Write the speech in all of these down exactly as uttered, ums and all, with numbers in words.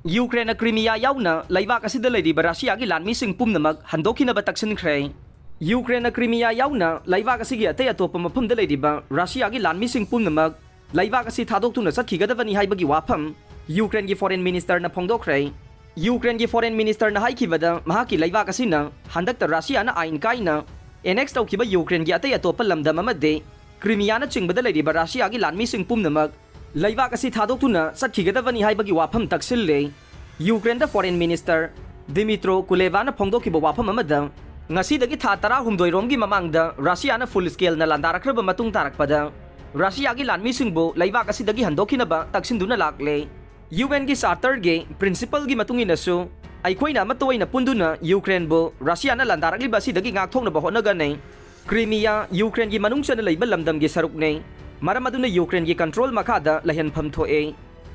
ꯌꯨꯀ꯭ꯔꯦꯟꯅ ꯀ꯭ꯔꯤꯃꯤꯌꯥ ꯌꯥꯎꯅ ꯂꯩꯕꯥꯛ ꯑꯁꯤꯗ ꯂꯩꯔꯤꯕ ꯔꯁꯤꯌꯥꯒꯤ ꯂꯥꯟꯃꯤꯁꯤꯡ ꯄꯨꯝꯅꯃꯛ ꯍꯟꯗꯣꯛꯈꯤꯅꯕ ꯇꯛꯁꯤꯟꯈ꯭ꯔꯦ꯫ ꯌꯨꯀ꯭ꯔꯦꯟꯅ ꯀ꯭ꯔꯤꯃꯤꯌꯥ ꯌꯥꯎꯅ ꯂꯩꯕꯥꯛ ꯑꯁꯤꯒꯤ ꯑꯇꯩ ꯑꯇꯣꯞꯄ ꯃꯐꯝꯗ ꯂꯩꯔꯤꯕ ꯔꯁꯤꯌꯥꯒꯤ ꯂꯥꯟꯃꯤꯁꯤꯡ ꯄꯨꯝꯅꯃꯛ ꯂꯩꯕꯥꯛ ꯑꯁꯤ ꯊꯥꯗꯣꯛꯇꯨꯅ ꯆꯠꯈꯤꯒꯗꯕꯅꯤ ꯍꯥꯏꯕꯒꯤ ꯋꯥꯐꯝ ꯌꯨꯀ꯭ꯔꯦꯟꯒꯤ ꯐꯣꯔꯦꯟ ꯃꯤꯅꯤꯁꯇꯔꯅ ꯐꯣꯡꯗꯣꯛꯈ꯭ꯔꯦ꯫ ꯌꯨꯀ꯭ꯔꯦꯟꯒꯤ ꯐꯣꯔꯦꯟ ꯃꯤꯅꯤꯁꯇꯔꯅ ꯍꯥꯏꯈꯤꯕꯗ, ꯃꯍꯥꯛꯀꯤ ꯂꯩꯕꯥꯛ ꯑꯁꯤꯅ ꯍꯟꯗꯛꯇ ꯔꯁꯤꯌꯥꯅ ꯑꯥꯏꯟ ꯀꯥꯏꯅ ꯑꯦꯅꯦꯛꯁ ꯇꯧꯈꯤꯕ ꯌꯨꯀ꯭ꯔꯦꯟꯒꯤ ꯑꯇꯩ ꯑꯇꯣꯞꯄ ꯂꯝꯗꯝ ꯑꯃꯗꯤ ꯀ꯭ꯔꯤꯃꯤꯌꯥꯅꯆꯤꯡꯕꯗ ꯂꯩꯔꯤꯕ ꯔꯁꯤꯌꯥꯒꯤ ꯂꯥꯟꯃꯤꯁꯤꯡ ꯄꯨꯝꯅꯃꯛ ꯂꯩꯕꯥꯛ ꯑꯁꯤ ꯊꯥꯗꯣꯛꯇꯨꯅ ꯆꯠꯈꯤꯒꯗꯕꯅꯤ ꯍꯥꯏꯕꯒꯤ ꯋꯥꯐꯝ ꯇꯛꯁꯤꯜꯂꯦ꯫ ꯌꯨꯀ꯭ꯔꯦꯟꯗ ꯐꯣꯔꯦꯟ ꯃꯤꯅꯤꯁꯇꯔ ꯗꯤꯃꯤꯇ꯭ꯔꯣ ꯀꯨꯂꯦꯕꯥꯅ ꯐꯣꯡꯗꯣꯛꯈꯤꯕ ꯋꯥꯐꯝ ꯑꯃꯗ, ꯉꯁꯤꯗꯒꯤ ꯊꯥ ꯇꯔꯥꯍꯨꯝꯗꯣꯏ ꯔꯣꯝꯒꯤ ꯃꯃꯥꯡꯗ ꯔꯁꯤꯌꯥꯅ ꯐꯨꯜ ꯁ꯭ꯀꯦꯜꯅ ꯂꯥꯟꯗꯥꯔꯛꯈ꯭ꯔꯕ ꯃꯇꯨꯡ ꯇꯥꯔꯛꯄꯗ, ꯔꯁꯤꯌꯥꯒꯤ ꯂꯥꯟꯃꯤꯁꯤꯡꯕꯨ ꯂꯩꯕꯥꯛ ꯑꯁꯤꯗꯒꯤ ꯍꯟꯗꯣꯛꯈꯤꯅꯕ ꯇꯛꯁꯤꯟꯗꯨꯅ ꯂꯥꯛꯂꯦ꯫ ꯌꯨ ꯑꯦꯟꯒꯤ ꯆꯥꯔꯇꯔꯒꯤ ꯄ꯭ꯔꯤꯟꯁꯤꯄꯜꯒꯤ ꯃꯇꯨꯡ ꯏꯟꯅꯁꯨ, ꯑꯩꯈꯣꯏꯅ ꯑꯃꯠꯇ ꯑꯣꯏꯅ ꯄꯨꯟꯗꯨꯅ ꯌꯨꯀ꯭ꯔꯦꯟꯕꯨ ꯔꯁꯤꯌꯥꯅ ꯂꯥꯟꯗꯥꯔꯛꯂꯤꯕ ꯑꯁꯤꯗꯒꯤ ꯉꯥꯛꯊꯣꯛꯅꯕ ꯍꯣꯠꯅꯒꯅꯤ꯫ ꯀ꯭ꯔꯤꯃꯤꯌꯥ ꯌꯨꯀ꯭ꯔꯦꯟꯒꯤ ꯃꯅꯨꯡ ꯆꯟꯅ ꯂꯩꯕ ꯂꯝꯗꯝꯒꯤ ꯁꯔꯨꯛꯅꯤ, ꯃꯔꯝ ꯑꯗꯨꯅ ꯌꯨꯀ꯭ꯔꯦꯟꯒꯤ ꯀꯟꯇ꯭ꯔꯣꯜ ꯃꯈꯥꯗ ꯂꯩꯍꯟꯐꯝ ꯊꯣꯛꯏ꯫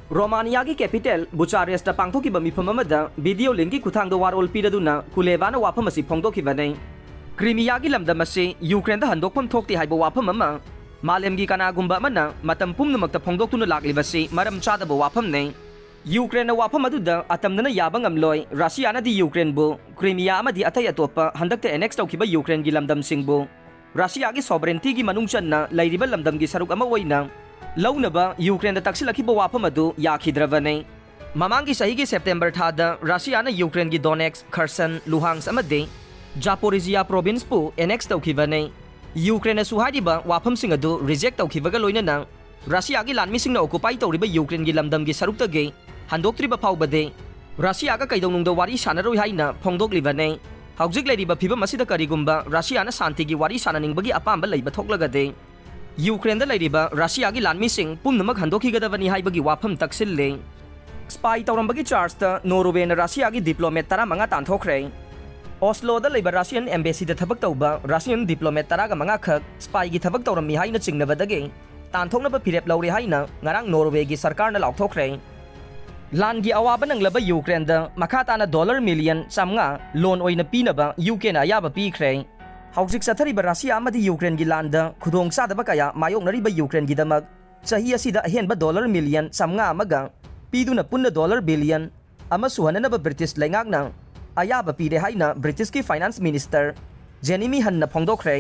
ꯔꯣꯃꯥꯅꯤꯌꯥꯒꯤ ꯀꯦꯄꯤꯇꯦꯜ ꯕꯨꯆꯥꯔꯦꯁꯇ ꯄꯥꯡꯊꯣꯛꯈꯤꯕ ꯃꯤꯐꯝ ꯑꯃꯗ ꯚꯤꯗꯤꯑꯣ ꯂꯤꯡꯀꯤ ꯈꯨꯠꯊꯥꯡꯗ ꯋꯥꯔꯣꯜ ꯄꯤꯔꯗꯨꯅ ꯀꯨꯂꯦꯕꯥꯅ ꯋꯥꯐꯝ ꯑꯁꯤ ꯐꯣꯡꯗꯣꯛꯈꯤꯕꯅꯤ꯫ ꯀ꯭ꯔꯤꯃꯤꯌꯥꯒꯤ ꯂꯝꯗꯝ ꯑꯁꯤ ꯌꯨꯀ꯭ꯔꯦꯟꯗ ꯍꯟꯗꯣꯛꯐꯝ ꯊꯣꯛꯇꯦ ꯍꯥꯏꯕ ꯋꯥꯐꯝ ꯑꯃ ꯃꯥꯂꯦꯝꯒꯤ ꯀꯅꯥꯒꯨꯝꯕ ꯑꯃꯅ ꯃꯇꯝ ꯄꯨꯝꯅꯃꯛꯇ ꯐꯣꯡꯗꯣꯛꯇꯨꯅ ꯂꯥꯛꯂꯤꯕꯁꯤ ꯃꯔꯝ ꯆꯥꯗꯕ ꯋꯥꯐꯝꯅꯤ꯫ ꯌꯨꯀ꯭ꯔꯦꯟꯅ ꯋꯥꯐꯝ ꯑꯗꯨꯗ ꯑꯇꯝꯅꯅ ꯌꯥꯕ ꯉꯝꯂꯣꯏ꯫ ꯔꯁꯤꯌꯥꯅꯗꯤ ꯌꯨꯀ꯭ꯔꯦꯟꯕꯨ ꯀ꯭ꯔꯤꯃꯤꯌꯥ ꯑꯃꯗꯤ ꯑꯇꯩ ꯑꯇꯣꯞꯄ ꯍꯟꯗꯛꯇ ꯑꯦꯅꯦꯛꯁ ꯇꯧꯈꯤꯕ ꯌꯨꯀ꯭ꯔꯦꯟꯒꯤ ꯂꯝꯗꯝꯁꯤꯡꯕꯨ ꯔꯁꯤꯌꯥꯒꯤ ꯁꯣꯕꯔꯦꯟꯇꯤꯒꯤ ꯃꯅꯨꯡ ꯆꯟꯅ ꯂꯩꯔꯤꯕ ꯂꯝꯗꯝꯒꯤ ꯁꯔꯨꯛ ꯑꯃ ꯑꯣꯏꯅ ꯂꯧꯅꯕ ꯌꯨꯀ꯭ꯔꯦꯟꯗ ꯇꯛꯁꯤꯜꯂꯛꯈꯤꯕ ꯋꯥꯐꯝ ꯑꯗꯨ ꯌꯥꯈꯤꯗ꯭ꯔꯕꯅꯤ꯫ ꯃꯃꯥꯡꯒꯤ ꯆꯍꯤꯒꯤ ꯁꯦꯞꯇꯦꯝꯕꯔ ꯊꯥꯗ ꯔꯁꯤꯌꯥꯅ ꯌꯨꯀ꯭ꯔꯦꯟꯒꯤ ꯗꯣꯅꯦꯠꯁ, ꯈꯔꯁꯟ, ꯂꯨꯍꯥꯟꯁ ꯑꯃꯗꯤ ꯖꯥꯄꯣꯔꯤꯖꯤꯌꯥ ꯄ꯭ꯔꯣꯚꯤꯟꯁꯄꯨ ꯑꯦꯅꯦꯛꯁ ꯇꯧꯈꯤꯕꯅꯤ꯫ ꯌꯨꯀ꯭ꯔꯦꯟꯅꯁꯨ ꯍꯥꯏꯔꯤꯕ ꯋꯥꯐꯝꯁꯤꯡ ꯑꯗꯨ ꯔꯤꯖꯦꯛ ꯇꯧꯈꯤꯕꯒ ꯂꯣꯏꯅꯅ ꯔꯁꯤꯌꯥꯒꯤ ꯂꯥꯟꯃꯤꯁꯤꯡꯅ ꯑꯣꯀꯨꯄꯥꯏ ꯇꯧꯔꯤꯕ ꯌꯨꯀ꯭ꯔꯦꯟꯒꯤ ꯂꯝꯗꯝꯒꯤ ꯁꯔꯨꯛꯇꯒꯤ ꯍꯟꯗꯣꯛꯇ꯭ꯔꯤꯕ ꯐꯥꯎꯕꯗꯤ ꯔꯁꯤꯌꯥꯒ ꯀꯩꯗꯧꯅꯨꯡꯗ ꯋꯥꯔꯤ ꯁꯥꯟꯅꯔꯣꯏ ꯍꯥꯏꯅ ꯐꯣꯡꯗꯣꯛꯂꯤꯕꯅꯤ꯫ ꯍꯧꯖꯤꯛ ꯂꯩꯔꯤꯕ ꯐꯤꯕꯝ ꯑꯁꯤꯗ ꯀꯔꯤꯒꯨꯝꯕ ꯔꯁꯤꯌꯥꯅ ꯁꯥꯟꯇꯤꯒꯤ ꯋꯥꯔꯤ ꯁꯥꯟꯅꯅꯤꯡꯕꯒꯤ ꯑꯄꯥꯝꯕ ꯂꯩꯕ ꯊꯣꯛꯂꯒꯗꯤ, ꯌꯨꯀ꯭ꯔꯦꯟꯗ ꯂꯩꯔꯤꯕ ꯔꯁꯤꯌꯥꯒꯤ ꯂꯥꯟꯃꯤꯁꯤꯡ ꯄꯨꯝꯅꯃꯛ ꯍꯟꯗꯣꯛꯈꯤꯒꯗꯕꯅꯤ ꯍꯥꯏꯕꯒꯤ ꯋꯥꯐꯝ ꯇꯛꯁꯤꯜꯂꯤ꯫ ꯁ꯭ꯄꯥꯏ ꯇꯧꯔꯝꯕꯒꯤ ꯆꯥꯔꯖꯇ ꯅꯣꯔꯋꯦꯅ ꯔꯁꯤꯌꯥꯒꯤ ꯗꯤꯄ꯭ꯂꯣꯃꯦꯠ ꯇꯔꯥꯃꯉꯥ ꯇꯥꯟꯊꯣꯛꯈ꯭ꯔꯦ꯫ ꯑꯣꯁꯂꯣꯗ ꯂꯩꯕ ꯔꯁꯤꯌꯟ ꯑꯦꯝꯕꯦꯁꯤꯗ ꯊꯕꯛ ꯇꯧꯕ ꯔꯁꯤꯌꯟ ꯗꯤꯄ꯭ꯂꯣꯃꯦꯠ ꯇꯔꯥꯃꯉꯥ ꯈꯛ ꯁ꯭ꯄꯥꯏꯒꯤ ꯊꯕꯛ ꯇꯧꯔꯝꯃꯤ ꯍꯥꯏꯅ ꯆꯤꯡꯅꯕꯗꯒꯤ ꯇꯥꯟꯊꯣꯛꯅꯕ ꯐꯤꯔꯦꯞ ꯂꯧꯔꯦ ꯍꯥꯏꯅ ꯉꯔꯥꯡ ꯅꯣꯔꯋꯦꯒꯤ ꯁꯔꯀꯥꯔꯅ ꯂꯥꯎꯊꯣꯛꯈ꯭ꯔꯦ꯫ ꯂꯥꯟꯒꯤ ꯑꯋꯥꯕ ꯅꯪꯂꯕ ꯌꯨꯀ꯭ꯔꯦꯟꯗ ꯃꯈꯥ ꯇꯥꯅ ꯗꯣꯂꯔ ꯃꯤꯂꯤꯌꯟ ꯆꯥꯝꯃꯉꯥ ꯂꯣꯟ ꯑꯣꯏꯅ ꯄꯤꯅꯕ ꯌꯨ ꯀꯦꯅ ꯑꯌꯥꯕ ꯄꯤꯈ꯭ꯔꯦ꯫ ꯍꯧꯖꯤꯛ ꯆꯠꯊꯔꯤꯕ ꯔꯁꯤꯌꯥ ꯑꯃꯗꯤ ꯌꯨꯀ꯭ꯔꯦꯟꯒꯤ ꯂꯥꯟꯗ ꯈꯨꯗꯣꯡꯆꯥꯗꯕ ꯀꯌꯥ ꯃꯥꯌꯣꯛꯅꯔꯤꯕ ꯌꯨꯀ꯭ꯔꯦꯟꯒꯤꯗꯃꯛ ꯆꯍꯤ ꯑꯁꯤꯗ ꯑꯍꯦꯟꯕ ꯗꯣꯂꯔ ꯃꯤꯂꯤꯌꯟ ꯆꯥꯝꯃꯉꯥ ꯑꯃꯒ ꯄꯤꯗꯨꯅ ꯄꯨꯟꯅ ꯗꯣꯂꯔ ꯕꯤꯂꯤꯌꯟ ꯑꯃ ꯁꯨꯍꯟꯅꯅꯕ ꯕ꯭ꯔꯤꯇꯤꯁ ꯂꯩꯉꯥꯛꯅ ꯑꯌꯥꯕ ꯄꯤꯔꯦ ꯍꯥꯏꯅ ꯕ꯭ꯔꯤꯇꯤꯁꯀꯤ ꯐꯥꯏꯅꯥꯟꯁ ꯃꯤꯅꯤꯁꯇꯔ ꯖꯦꯔꯦꯃꯤ ꯍꯟꯅ ꯐꯣꯡꯗꯣꯛꯈ꯭ꯔꯦ꯫